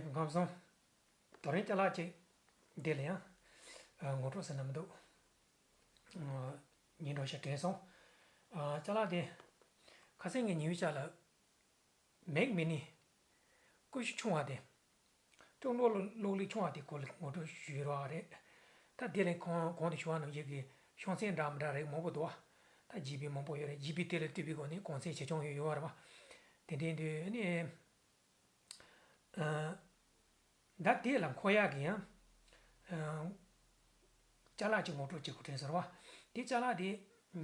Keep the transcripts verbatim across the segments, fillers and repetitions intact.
ཁམས་བཟང་། དོ་རིང་ཅ་ལག་ཅིག་འདི་ལ་ཡང་ངོ་སྤྲོད་ཟེར་ན་མི་འདུག་ཉིན་འགྲོ་ཞིག་དྲན་སོང་། ཨ། ཅ་ལག་དེ་ཁ་སང་གི་ཉི་འོད་ཤར་ལ་མེག་མི་ནི་ཀུ་ཤུ་ཆུང་བ་དེ། ཀྲུང་ལོག་གློག་ཀླད་ཆུང་བ་དེ་སྐོར་ལ་ངོ་སྤྲོད་ཞུས་རོགས་རེད། ད་དེ་ལས་གོང་གོང་དུ་ཞུ་བ་ནང་བཞིན་གྱི་ཤོང་ཚད་འདྲ་མི་འདྲ་རིགས་མང་པོ་འདུག་བ། ད་ཇི་བི་མང་པོ་ཡོད་རེད། ཇི་བི་དེ་ལ་བལྟས་པའི་སྒོ་ནས་གོང་ཚད་ཇེ་ཆུང་ཡོད་ཡོད་རེད་བ། དེ་འདྲའི་དུས་ནི། ཨ། ད་དེ་ལ་མཁོ་ཡག་གི་ཡང་། ཨ། ཅ་ལག་ཅིག་ངོ་སྤྲོད་བྱེད་དགོས་དྲན་སོང་བ། དེ་ཅ་ལག་དེ་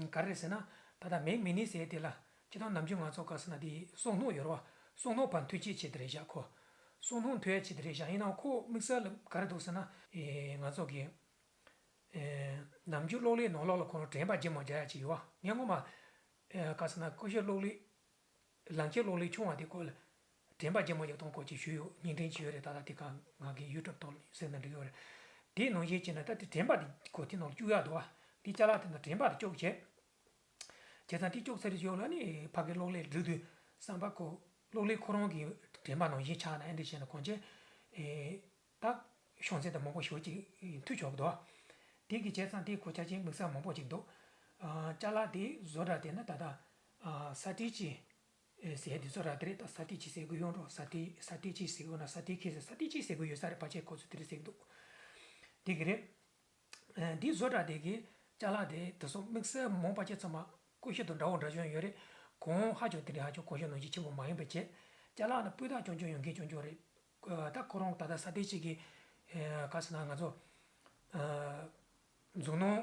ག་རེ་རེད་ཟེར་ན། ད་ལྟ་མེག་མི་ནི་ཟེར་དེ་ལ་སྤྱིར་བཏང་ནམ་རྒྱུན་ང་ཚོ་ག་ཟེར་ན་དེ་སོ་སྣོད་ཡོད་རེད་བ། སོ་སྣོད་ཕར་འཐུ་བྱེད་ཆེད་དུ་རེད་བཞག་ཁོ། སོ་སྣོད་འཐུ་ཡག་ཆེད་དུ་རེད་བཞག་ཡིན་ནའང་ཁོ་དམིགས་བསལ་ལ་ག་རེ་འདུག་ཟེར་ན། ཨེ། ང་ཚོ་གི། ཨེ། ནམ་རྒྱུན་གློག་ཀླད་ནང་ལོགས་ལ་ཁོ་རང་དྲན་པ་ལྗིད་མོ་རྒྱག་ཡག་ཅིག་ཡོད་བ། ངས་སྔོན་མ། ཨེ། ག་ཟེར་ན་ཀུ་ཤུ་གློག་ཀླད། ལག་འཁྱེར་གློག་ཀླད་ཆུང་བ་དེ་སྐོར་ལ་དྲན་པ་ལྗིད་མོ་རྒྱག་སྟངས་སྐོར་ཅིག་ཞུས་ཡོད། བརྙན་འཕྲིན་ཅིག་ཡོད་རེད། ད་ལྟ་དེ་ག་ང་གི་ཡུ་ཊུབ་ཐོག་ལ་གཟིགས་ན་འགྲིག་ཡོད་རེད། དེའི་ནང་བཞིན་བྱས་ན་ད་དེ་དྲན་པ་དེ་ཁོ་དེ་ནང་ལ་བཅུག་ཡག་འདུག་བ། དེ་ཅ་ལག་དེ་ནང་དྲན་པ་དེ་བཅུག་བྱས། བྱས་ཙང་དེ་བཅུག་ཚར་རྗེས་ལ་ནི་ཕ་གི་གློག་ཀླད་སྒྲིག་དུས་བསམ་པ་ཁོ་གློག་ཀླད་ཁོ་རང་གི་དྲན་པ་ནང་བཞིན་ཆགས་ན་ཨེ་འདྲ་བྱས་ན་གང་བྱས། ཨེ། ད་ཤོང་ཚད་དང་མང་པོ་ཞེ་པོ་ཅིག་མཐུད་ཆོག་གི་འདུག་བ། དེ་གི་བྱས་ཙང་དེ་གོ་ཆ་ཅན་དམིགས་བསལ་མང་པོ་ཅིག་འདུག་ཨ། ཅ་ལག་དེ་བཟོ་གྲྭ་དེ་ནི་ད་ལྟ། ཨ། ས་ཏི་ཅི། ཨེ། ཟེར་དུས་ཚོད་ར་དེ་རེད། ད་ས་ཏི་ཅི་ཟེར་གི་ཡོད་འགྲོ། ས་ཏི་ས་ཏི་ཅི་ཟེར་གི་ཡོད་ན་ས་ཏི་ཁེ་ཟེར། ས་ཏི་ཅི་ཟེར་གི་ཡོད་ས་རེད། ཕལ་ཆེར་ཁོ་ཚོས་དེ་རེད་ཟེར་གི་འདུག་དེ་གི་རེད། ཨེ། འདི་བཟོ་གྲྭ་དེ་གི་ཅ་ལག་དེ་དེ་ཚོ་དམིགས་བསལ་མང་པ་ཆེ་ཚང་མ་ཀུ་ཤུ་དང་འདྲ་བོ་འདྲ་བྱུང་ཡོད་རེད། གོང་ཧ་ཅང་དེ་འདྲ་ཧ་ཅང་གོང་ཞུ་ནང་བཞིན་ཆེན་པོ་མ་ཡིན་པ་བྱས། ཅ་ལག་ནི་སྤུས་དག་རྐྱང་རྐྱང་ཡོང་མཁན་རྐྱང་རྐྱང་རེད། ཨ། ད་ཁོ་རང་ད་ལྟ་ས་ཏི་ཅི་གི། ཨེ། ག་ཟེར་ན་ང་ཚོ། ཨ། མཛོད་ནང་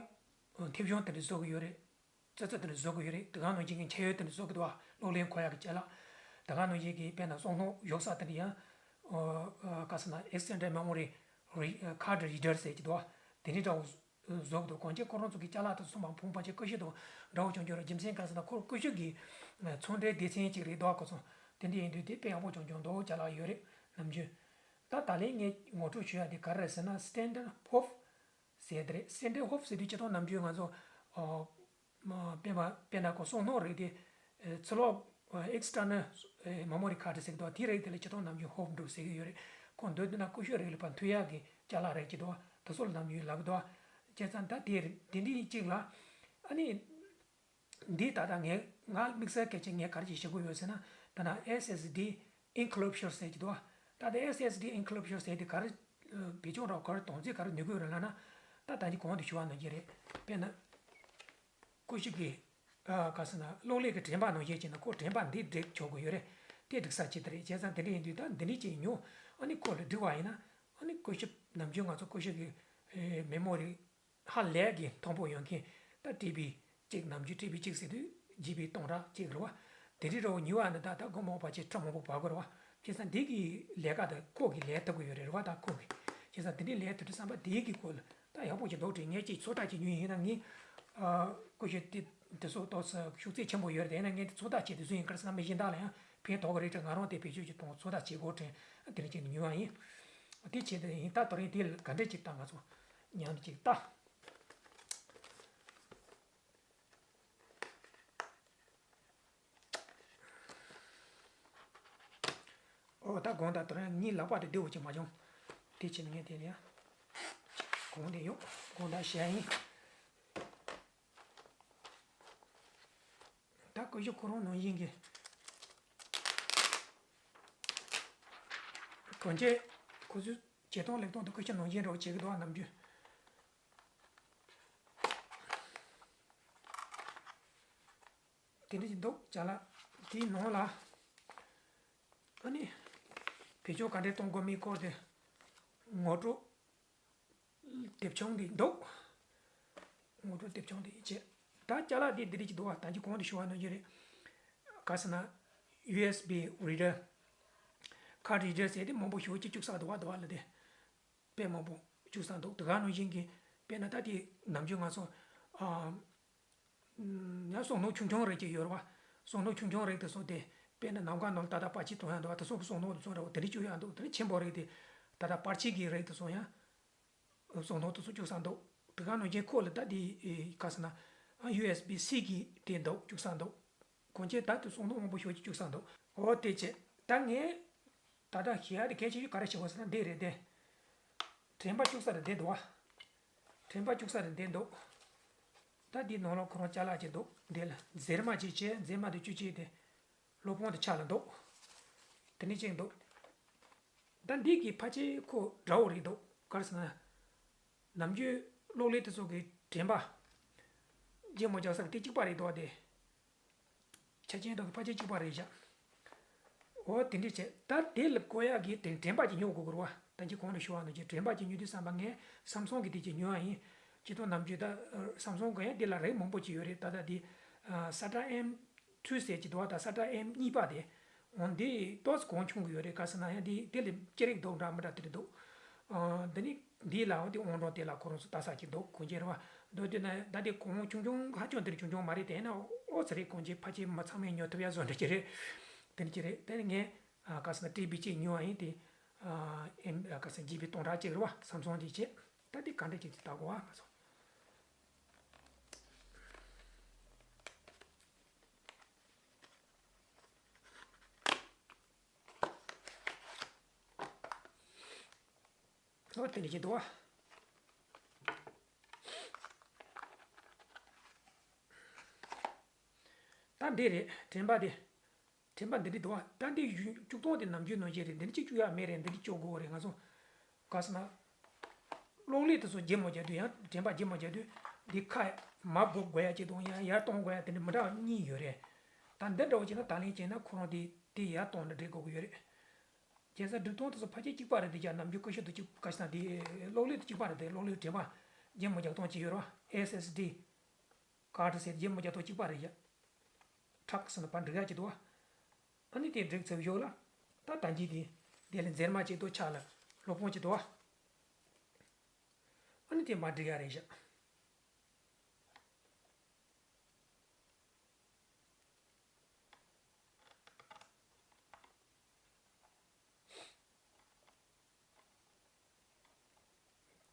མཐེབ་གཞོང་དེ་འདྲ་བཟོ་གི་ཡོད་རེད། ཙི་ཙི་དེ་འདྲ་བཟོ་གི་ཡོད་རེད། དེ་ག་ནང་བཞིན་གྱི་འཕྲེད་ཡོལ་དེ་འདྲ་བཟོ་གི་འདུག་བ། གློག་ཀླད་མཁོ་ཡག་གི་ཅ་ལག་དེ་ག་ནང་བཞིན་གྱི་དཔེར་ན་བསང་སྣོད་གཞོག་ས་དེ་འདྲ་ཡང་། ཨ། ག་ཟེར་ན་extended memory re- card reader ཟེར་གྱི་འདུག་བ། དེ་འདྲ་འདྲ་བོ་བཟོ་གི་འདུག་གང་ཅི་ཁོ་རང་ཚོ་གི་ཅ་ལག་དེ་ཚོ་མ་ཕུང་པ་ཅིག་ཀུ་ཤུ་དང་འདྲ་བོ་བྱུང་རྒྱུ་རེད། རྒྱུ་མཚན་ག་ཟེར་ན་ཁོ་ཀུ་ཤུ་གི་ཚོང་འབྲེལ་སྡེ་ཚན་ཅིག་རེད་འདུག་བ། ཁོ་ཚོ་དེ་འདྲ་ཡིན་དུས་དེ་དཔེ་ཡག་པོ་བྱུང་བྱུང་འདུག་ཅ་ལག་ཡོད་རེད་ནམ་རྒྱུན། ད་ད་ལན་ངས་ངོ་སྤྲོད་ཞུ་ཡག་དེ་ག་རེ་རེད་ཟེར་ན། Standard Hoof ཟེར་དེ་རེད། Standard Hoof ཟེར་དུས་སྤྱིར་བཏང་ནམ་རྒྱུན་ང་ཚོ། ཨ། མ། དཔེར་ན་དཔེར་ན་ཁོ་བསང་སྣོད་རིགས་དེ། ཨེ། ཚུར་ལོག external memory card ཟེར་གི་འདུག་དེ་རིགས་དེ་ལ་སྤྱིར་བཏང་ནམ་རྒྱུན་Hoof འདྲ་བོ་ཟེར་གི་ཡོད་རེད། ཁོ་འདོད་དུས་ན་ཀུ་ཤུ་རིགས་ལ་ཕར་མཐུད་ཡག་གི་ཅ་ལག་རེད་ཀྱི་འདུག་དེ་ཚོ་ལ་ནམ་རྒྱུན་ལབ་གི་འདུག་བྱས་ཙང་ད་དེ་དེ་འདྲའི་གཅིག་ལ། ཨ་ནི། འདི་ད་ལྟ་ངས་ང་དམིགས་བསལ་སྐད་ཆ་ངས་ག་རེ་ཞིག་བཤད་དགོས་ཡོད་ཟེར་ན། ད་ན་S S D enclosure ཟེར་གྱི་འདུག་ད་ལྟ་S S D enclosure ཟེར་དེ་ག་རེ། ཨ། བེད་སྤྱོད་རོགས་ག་རེ་དོན་ཚན་ག་རེ་ནུས་དགོས་རེད་ལབ་ན། ད་ད་ཅི་གོང་དུ་ཞུ་བ་ནང་བཞིན་རེད། དཔེར་ན། ཀུ་ཤུ་གི། ཨ། ག་ཟེར་ན་གློག་ཀླད་ཀྱི་དྲན་པ་ནང་བཞིན་བྱས་ན་ཁོ་དྲན་པ་འདི་སྒྲིག་ཆོག་གི་ཡོད་རེད། དེ་སྒྲིག་ས་ཅིག་དེ་རེད། བྱས་ཙང་དེ་འདྲ་ཡིན་དུས་ད་འདི་འདྲ་ཅིག་ཉོ། ཨ་ནི་ཁོ་ལ་སྒྲིག་པ་ཡིན་ན། ཨ་ནི་ཀུ་ཤུ་ནམ་རྒྱུན་ང་ཚོ་ཀུ་ཤུ་གི། ཨེ། མེ་མོ་རི་ཧ་ལས་ཀྱི་མཐོན་པོ་ཡོད་མཁན། ད་ཊི་བི་གཅིག་ནམ་རྒྱུན་ཊི་བི་གཅིག་ཟེར་དུས་ཇི་བི་སྟོང་ཕྲག་གཅིག་རེད་བ། དེ་འདྲའི་འདྲ་བོ་ཉོ་བ་ནི་ད་ད་སྒོར་མོ་ཕལ་ཆེར་ཁྲི་མང་པོ་འབབ་དགོས་རེད་བ། བྱས་ཙང་འདི་གི་ལས་ཀ་དེ་ཁོ་གིས་ལས་ཐུབ་ཀྱི་ཡོད་རེད། རེད་བ། ད་ཁོ་གིས། བྱས་ཙང་དེ་འདྲའི་ལས་ཐུབ་དུས་བསམ་པ་དེའི་གི་སྐོར་ལ་ད་ཡག་པོ་ཞིག་འདུག་དྲན། ངས་ཅིག་ཚོད་ལྟ་བྱེད་མྱོང་ཡིན་ན་ངས། ཨ། ཀུ་ཤུ་དེ་དེ་ཚོ་ཏོག་ཙམ་ཤུགས་ཚད་ཆེན་པོ་ཡོད་རེད། ཡིན་ན་ངས་དེ་ཚོད་ལྟ་བྱེད་དུས་ཚོད་ཡིན་ག་རེ་ཟེར་ན་མི་གཞན་དག་ལ་ཡང་ཕན་ཐོགས་ཀྱི་རེད་དྲན། ང་རང་དེ་བེད་སྤྱོད་ཀྱི་གཏོང་ཚོད་ལྟ་བྱེད་དགོས་དྲན། དེ་འདྲ་བྱས་ནས་ཉོས་པ་ཡིན། དེ་བྱས་ཏེ་ཡིན། ད་དེ་རིང་དེ་ལ་ག་འདྲས་ཅིག་ལྟ། ང་ཚོ་མཉམ་དུ་ཅིག་ལྟ། ཨོ། ད་དགོང་དག་དེ་རིང་ངའི་ལག་པ་དེ་བདེ་བོ་ཅིག་མ་བྱུང་། དེ་བྱས་ནས་ངས་དེ་ནས་གོང་དེ་ཡོང་། དགོང་དག་ཞག་ཡིན། ད་ཀུ་ཤུ་ཁོ་རང་ནང་བཞིན་གྱི། གང་ཅི། ཁོ་ཚོའི་བྱེད་སྟངས་ལེགས་སྟངས་དེ་ཀུ་ཤུ་ནང་བཞིན་འདྲ་བོ་བྱེད་ཀྱི་འདུག་བ། ནམ་རྒྱུན་དེ་འདྲ་ཞིག་འདུག་ཅ་ལག་དེའི་ནང་ལ། ཨ་ནི། བེད་སྤྱོད་ག་འདྲས་གཏོང་དགོས་མིན་སྐོར་དེ་ངོ་སྤྲོད། དེབ་ཆུང་འདི་འདུག་ངོ་སྤྲོད་དེབ་ཆུང་འདི་བྱས། ད་ཅ་ལག་འདི་འདི་རིགས་ཀྱི་འདུག་བ། ད་ཅི་གོང་དུ་ཞུ་བ་ནང་བཞིན་རེད། ག་ཟེར་ན། ཡུ་ཨེས་བི་རི་ཌར། ཁཱཌ་རི་ཌར་ཟེར་དེ་མང་པོ་ཞེ་པོ་ཅིག་བཅུག་ས་འདུག་བ། འདུག་བ་ལ་དེ། དཔེ་མང་པོ་བཅུག་ས་འདུག་དེ་ག་ནང་བཞིན་གྱི། དཔེར་ན་ད་དེ་ནམ་རྒྱུན་ང་ཚོ། ཨ། ཡང་བསང་སྣོད་ཆུང་ཆུང་རིགས་ཅིག་ཡོད་རེད་བ། བསང་སྣོད་ཆུང་ཆུང་རིགས་དེ་ཚོ་དེ། དཔེར་ན་ནམ་མཁའ་ནང་ལ་ཏག་ཏག་པར་ཆས་གཏོང་ཡག་འདུག་བ། དེ་ཚོ་གི་བསང་སྣོད་དེ་ཚོ་འདྲ་བོ་དེ་འདྲ་བཅུག་ཡག་འདུག་དེ་ནས་ཆེན་པོ་རིགས་དེ། ད་ལྟ་པར་ཆས་ཀྱི་རིགས་དེ་ཚོ་ཡང་། བསང་སྣོད་དེ་ཚོ་བཅུག་ས་འདུག་དེ་ག་ནང་བཞིན་ཁོ་ལ་ད་དེ། ཨེ། ག་ཟེར་ན། ཨ། ཡུ་ཨེས་བི་སི་གི་དེ་འདུག་བཅུག་ས་འདུག་གང་ཅི་ད་དེ་བསང་སྣོད་མང་པོ་ཞེ་པོ་ཅིག་བཅུག་ས་འདུག་འོ་དེ་བྱས། ད་ངས་ ད་ལྟ་ཞུ་ཡ་དེ་གལ་ཆེ་ཤོས་ག་རེ་ཞུ་དགོས་ཟེར་ན་འདི་རེད་དེ། དྲན་པ་བཅུག་ས་རེད་འདི་འདུག་བ། དྲན་པ་བཅུག་ས་རེད་འདི་འདུག་ད་འདི་ནང་ལོགས་ཁོ་རང་ཅ་ལག་ཅིག་འདུག་འདི་ལ་འཛེར་མ་ཅིག་བྱས། འཛེར་མ་དེ་བཅུ་གཅིག་དེ་སློབ་དཔོན་དེ་ཕྱག་ལ་འདུག་དེ་ནས་ཅིག་འདུག་ད་འདི་གི་ཕལ་ཆེར་ཁོ་འདྲ་བོ་རེད་འདུག་ག་རེ་ཟེར་ན། ནམ་རྒྱུན་གློག་ཀླད་དེ་ཚོ་གི་དྲན་པ་རྗེས་མ་རྒྱག་ས་གི་དེ་གཅིག་པ་རེད་འདུག་བ་དེ། ཆ་རྐྱེན་དག་གི་ཕལ་ཆེར་གཅིག་པ་རེད་བཞག་འོ་དེ་འདྲས་བྱས། ད་དེ་ལ་བཀོལ་ཡག་གི་དེ་དྲན་པ་ཅིག་ཉོ་དགོས་ཀྱི་རེད་བ། ད་ཅི་གོང་དུ་ཞུ་བ་ནང་བཞིན་དྲན་པ་ཅིག་ཉོ་དུས་ཙམ་པ་ངས་སམ་སུང་གི་དེ་ཅིག་ཉོ་བ་ཡིན། ཅི་ཐོག་ནམ་རྒྱུན་ད་སམ་སུང་གི་ཡང་དེ་ལ་རིགས་མང་པོ་ཅིག་ཡོད་རེད། ད་ལྟ་དེ་ས་ཏྲ་ཨེམ་ཐུ་ཟེར་གྱི་འདུག་བ། ད་ས་ཏྲ་ཨེམ་གཉིས་པ་དེ། འོ་འདི་ཏོག་ཙམ་གོང་ཆུང་གི་ཡོད་རེད། ག་ཟེར་ན་ཡང་འདི་དེ་ལས་ཅི་རིགས་འདུག་འདྲ་མི་འདྲ་དེ་རེད་འདུག་འདི་ནི་འདི་ལའང་དེ་ཨོང་གྲོང་དེ་ལ་ཁོ་རང་ཚོ་ལྟ་ས་ཅིག་འདུག་གོང་ཆེ་རེད་བ། འདུག་དེ་ན་ད་དེ་གོང་ཆུང་ཆུང་ཧ་ཅང་དེར་ཆུང་ཆུང་མ་རེད། དེ་ན་ཨོ་ཙི་རེད། གོང་ཆེ་ཕལ་ཆེར་མི་ཚང་མས་ཉོ་ཐུབ་ཡ་བཟོ་འདྲ་ཅིག་རེད། དེ་ནི་ཅི་རེད། དེ་ནི་ངས་ཨ་ག་ཟེར་ན་ཏི་བི་གཅིག་ཉོ་བ་ཡིན། དེ་ཨ་ཨེམ་ཨ་ག་ཟེར་ན་ཇི་བི་སྟོང་ཕྲག་གཅིག་རེད་བ། སམ་སུང་གཅིག་བྱས། ད་དེ་ག་འདྲ་ཅིག་དེ་ལྟ་དགོས་བ་ང་ཚོ། ཨོ་དེ་འདྲ་ཅིག་འདུག་བ། ད་འདི་རེད། དྲན་པ་དེ། དྲན་པ་འདི་འདྲ་འདུག་བ། ད་འདི་ཡུ་བཅུ་སྟོང་དེ་ནམ་རྒྱུན་ནང་བཞིན་རེད། འདི་འདྲ་གཅིག་བཅུག་ཡག་མེད་རེད། འདི་འདྲ་བཅུག་དགོས་རེད། ང་ཚོ་ག་ཟེར་ན། གློག་ཀླད་དེ་ཚོ་རྗེས་མ་རྒྱག་དུས། ཡང་དྲན་པ་རྗེས་མ་རྒྱག་དུས་འདི་ཁ་མར་སྒུར་དགོས་ཡག་གཅིག་དང་ཡང་ཡར་གཏོང་དགོས་ཡག་དེ་འདྲ་མི་འདྲ་བ་གཉིས་ཡོད་རེད། ད་འདི་འདྲ་བོ་བྱས་ན་ད་ལན་བྱས་ན་ཁོ་རང་དེ་དེ་ཡར་གཏོང་ནས་འགྲིག་དགོས་ཀྱི་ཡོད་རེད། བྱས་ཙང་སྒྲིག་སྟངས་དེ་ཚོ་ཕལ་ཆེར་གཅིག་པ་རེད། དེ་ཀྱང་ནམ་རྒྱུན་ཀུ་ཤུ་དེ་གཅིག་ག་ཟེར་ན་དེ་གློག་ཀླད་དེ་གཅིག་པ་རེད། དེ་གློག་ཀླད་དྲན་པ་རྗེས་མ་རྒྱག་སྟངས་གཅིག་ཡོད་རེད་བ། ཨེས་ཨེས་ཌི་ཀར་ཌི་ཟེར་རྗེས་མ་རྒྱག་སྟངས་གཅིག་པ་རེད་ཡ། ཁྲག་ཟེར་ན་ཕར་འགྲིག་ཡ་གཅིག་འདུག་བ། ཨ་ནི་དེ་འགྲིག་ཚར་ཞོར་ལ། ད་ད་གིན་དེ་དེ་ལ་འཛེར་མ་གཅིག་འདུག་ཕྱག་ལ་སློབ་དཔོན་གཅིག་འདུག་བ། ཨ་ནི་དེ་མར་འགྲིག་ཡ་རེད་བཞག་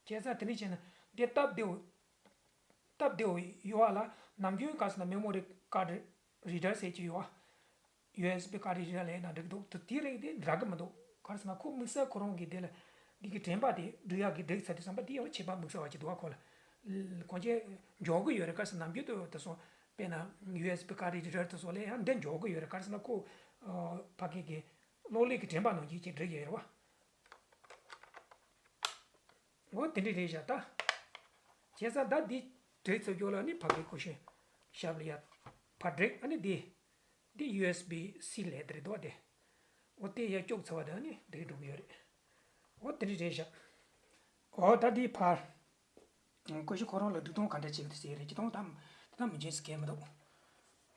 བྱས་ཙང་དེ་འདྲ་བྱས་ན་འདི་སྟབས་བདེ་བོ། སྟབས་བདེ་བོ་ཡོད་བ་ལ། ནམ་རྒྱུན་ག་ཟེར་ན་མེ་མོ་རི་ཀར་ཌི་རི་ཌར་ཟེར་གྱི་ཡོད་བ། ཡུ་ཨེས་བི་ཀར་ཌི་རི་ཌར་ལས་ན་འགྲིག་འདུག་དེ་དེ་རིགས་དེ་འདྲ་གི་མི་འདུག་ག་ཟེར་ན་ཁོ་དམིགས་བསལ་ཁོ་རང་གི་དེ་ལ་འདི་གི་དྲན་པ་དེ་འགྲིག་ཡག་གི་འགྲིག་ཚར་དུས་ཙམ་པ་དེ་ཡང་ཁྱད་པར་དམིགས་བསལ་བ་ཅིག་འདུག་བ། ཁོ་ལ་གང་ཅི་འཇོག་གི་ཡོད་རེད། ག་ཟེར་ན་ནམ་རྒྱུན་དུ་དེ་སོང་དཔེར་ན་ཡུ་ཨེས་བི་ཀར་ཌི་རི་ཌར་དེ་སོགས་ལ་ཡང་འདི་འཇོག་གི་ཡོད་རེད། ག་ཟེར་ན་ཁོ་ཕ་གི་གི་གློག་ཀླད་ཀྱི་དྲན་པ་ནང་བཞིན་ཅིག་འགྲིག་ཡོད་རེད་བ། འོ་དེ་འདྲ་རེད་བཞག་ད། བྱས་ཙང་ད་འདི་འགྲིག་ཚར་ཞོར་ལ་ནི་ཕ་གི་ཀུ་ཤུ་ཞབས་ལ་ཡ་ཕར་འགྲིག་ཨ་ནི་འདི། འདི་ཡུ་ཨེས་བི་སི་སླེབས་དེ་རེད་འདུག་བ་དེ། འོ་དེ་ཡ་བཅུག་ཚར་བ་དེ་ཨ་ནི་འགྲིག་འགྲོ་གི་ཡོད་རེད། འོ་དེ་འདྲ་རེད་བཞག་འོ་ད་འདི་ཕར། ཀུ་ཤུ་ཁོ་རང་ལ་འགྲིག་སྟངས་ག་འདྲ་བྱེད་ཀྱི་འདུག་ཟེར་རེད། ཅི་སྟངས་དམ་དེ་དམ་མི་བྱེད་ཟེར་མཁན་མི་འདུག་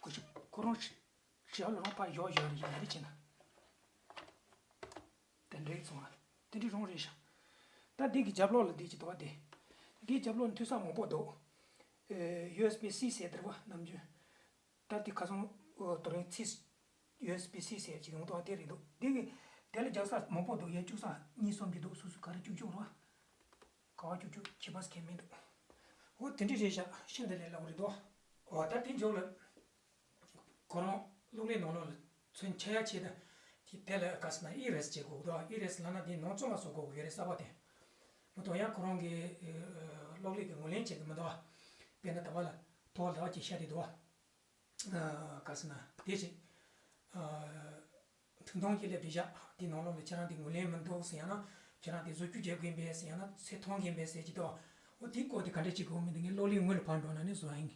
ཀུ་ཤུ་ཁོ་རང་ཞབས་ལ་རང་ཕར་བཞག་བཞག་རེད། ཡང་རེད་བྱས་ན། དེ་འདྲའི་ཚོང་ལ་དེ་འདྲའི་རང་རེད་ཤག་ད་འདི་གི་རྒྱབ་ལོགས་ལ་འདི་ཅི་འདུག་བ་དེ། འདིའི་རྒྱབ་ལོགས་ནས་མཐུད་ས་མང་པོ་འདུག་ཨེ། ཡུ་ཨེས་བི་སི་ཟེར་དེ་རེད་བ། ནམ་རྒྱུན་ད་འདི་ཁ་སང་དོ་རིང་ཚིག་ཡུ་ཨེས་བི་སི་ཟེར་ཅིག་ཡོང་འདུག་བ། དེ་རེད་འདུག་འདི་གི་དེ་ལ་རྒྱག་ས་མང་པོ་འདུག་ཡ་བཅུག་ས་གཉིས་གསུམ་གྱི་འདུག་སོ་སོ་ག་རེ་བཅུག་བཅུག་རེད་བ། ག་བ་བཅུག་བཅུག་ཁྱད་པར་གང་མི་འདུག་འོ་དེ་འདྲ་རེད་ཤག་ཤིན་ཏུ་ལས་སླ་བོ་རེད་འདུག་འོ་ད་དེ་མཇུག་ལ། ཁོ་རང་གློག་ཀླད་ནང་ལོགས་ལ་ཚུར་འཁྱེར་ཡ་ཆེད་དུ། དེ་དེ་ལ་ག་ཟེར་ན་ཨི་རེས་བྱེད་དགོས་འདུག་ཨི་རེས་ལབ་ན་དེ་ནང་བཙོང་བ་བཟོ་དགོས་ཡོད་རེད་གསར་པ་དེ། མ་གཏོགས་ཡང་ཁོ་རང་གི་གློག་ཀླད་ཀྱི་ངོས་ལེན་བྱེད་ཀྱི་མི་འདུག་དཔེར་ན་ད་བར་ལ་ཐོག་ལ་ཅིག་ཤར་དེ་འདུག་ག་ཟེར་ན་དེ་ཅིག་ཐུང་ཐུང་ཅིག་སླེབས་དེ་བཞག་དེ་ནང་ལོགས་ལ་ཁྱེད་རང་དེ་ངོས་ལེན་མི་འདུག་ཟེར་ཡང་ན། ཁྱེད་རང་དེ་བཟོ་བཅོས་བྱེད་དགོས་པས་ཟེར་ཡང་ན། ཚད་མཐོང་གི་མེད་ཟེར་གྱི་འདུག་འོ་དེ་སྐོར་དེ་ག་འདྲ་བྱེད་དགོས་མིན་དེ་ངས་གློག་ཀླད་ངོས་ལ་ཕར་འགྲོ་ན་ནི་བཟོ་ཡིན།